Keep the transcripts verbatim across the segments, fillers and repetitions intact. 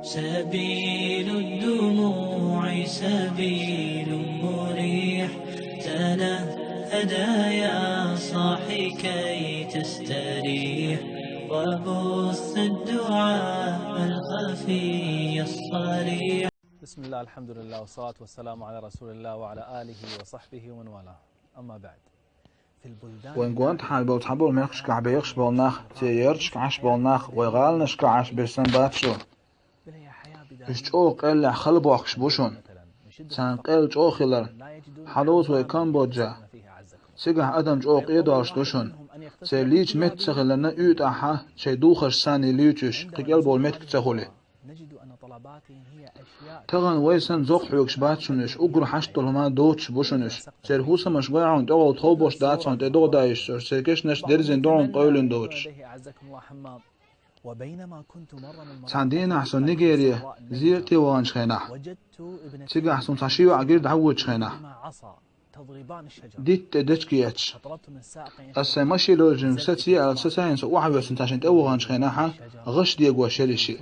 سبيل الدموع سبيل مريح، تنهدى يا صاحي كي تستريح، وبث الدعاء الخفي الصريح. بسم الله، الحمد لله، والصلاة والسلام على رسول الله وعلى آله وصحبه ومن والاه. أما بعد. Вайн гонтӀахьара болу цхьаболу мехкашкахь бехаш болу нах, церан ярташка Ӏаш болу нах, вайн гӀаланашка Ӏаш берш санна бац шу. Уьш чӀогӀа къеллехь хала бохкуш бу шуна. Царна къелла чӀогӀа хилар. Хьалоцу вай Камбоджа. Цигахь адам чӀогӀа къедолуш ду шуна. Церан лийча меттиг ца хиларна, уьйтӀахь шайн духарш санна луьйцуш, кхин кӀел болу меттиг ца хуьлий. Тахана вай санна зовкх хьоьгуш бац шуна уьш, уггар хьашт долу хӀума доцуш бу шуна уьш. Церан хӀусамаш гой хьуна тӀехула тховбош дац хьуна тӀе догӀа даийтуш, церан кешнаш дерзина ду хьуна къевлина доцуш. Цхьана дийнахь со Нигере зиярате ваханчу хенахь, цигахь суна цхьа ши йоӀ гира дӀавоьдучу хенахь, дитта тӀе дечиг етташ. Ас сайн машина лоьжинга саца аьлла, сацийна со охьавоьссина цхьа шайна тӀеваханчу хенахь, гӀаш дегош яра шиъ.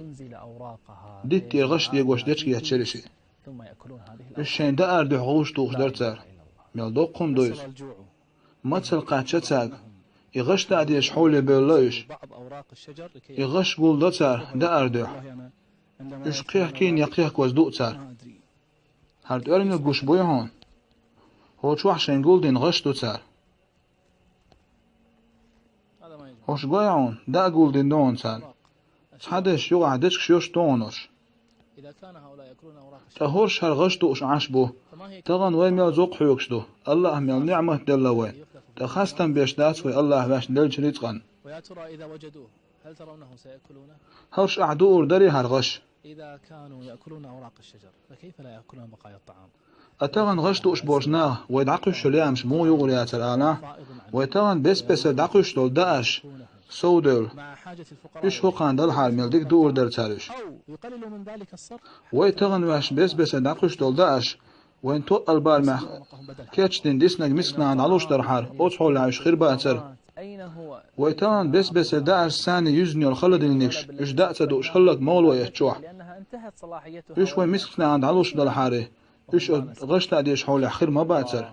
Дитта тӀера гӀаш дегош дечиг етташ яра шиъ. Уьш шайн даар дуьхьа гӀуш тухуш дара цара. Мел доккха хӀума ду иза. Мацалла кхаьчча цаьрга. И гӀаш даа дезаш хьоле бевлла уьш. И гӀаш гулдо цара даар дуьхьа. Уьш кхехкийна я кхехкоза дуу цара. ХӀара тӀоьрмиг гуш буй хьуна? ХӀокху чохь шайн гулдина гӀаш ду цара. ХӀорш гой хьуна, даа гулдина ду хьуна царна. Цхьадерш юкъахь дечигаш йош ду хьуна уьш. Ткъа хӀорш хӀара гӀаш дууш Ӏаш бу. Тахана вай мел зовкх хьоьгуш ду. АллахӀа мел ниӀмат делла вай. Ткъа хастам беш дац вай АллахӀа ваьшна деллачу рицкъан. ХӀорш ахь дуур дарий хӀара гӀаш? Ткъа тахана гӀаш дууш болчу наха вай дӀакхуьссуш йолу яамаш муха юкъара яцара алахь, вай тахана бес-бесара дӀакхуьссуш долу даарш совдевлла. Уьш хӀокхарна далахьара мел дика дуур дара цара уьш. Вай тахана ваьш бес-бесара дӀакхуьссуш долу даарш, вайн тоъал барамехь кечдина диснарг мисканахана дӀалуш дархьара, оцу хьолехь уьш хир бацара. Вай тахана бес-бесара даарш санна юьзна йолу хала дилнигаш, уьш даа ца дууш хӀаллак мовло эцчохь. Уьш вай мисканахана дӀалуш далахьара, уьш гӀаш даа дезаш хьолехь хир ма бацара.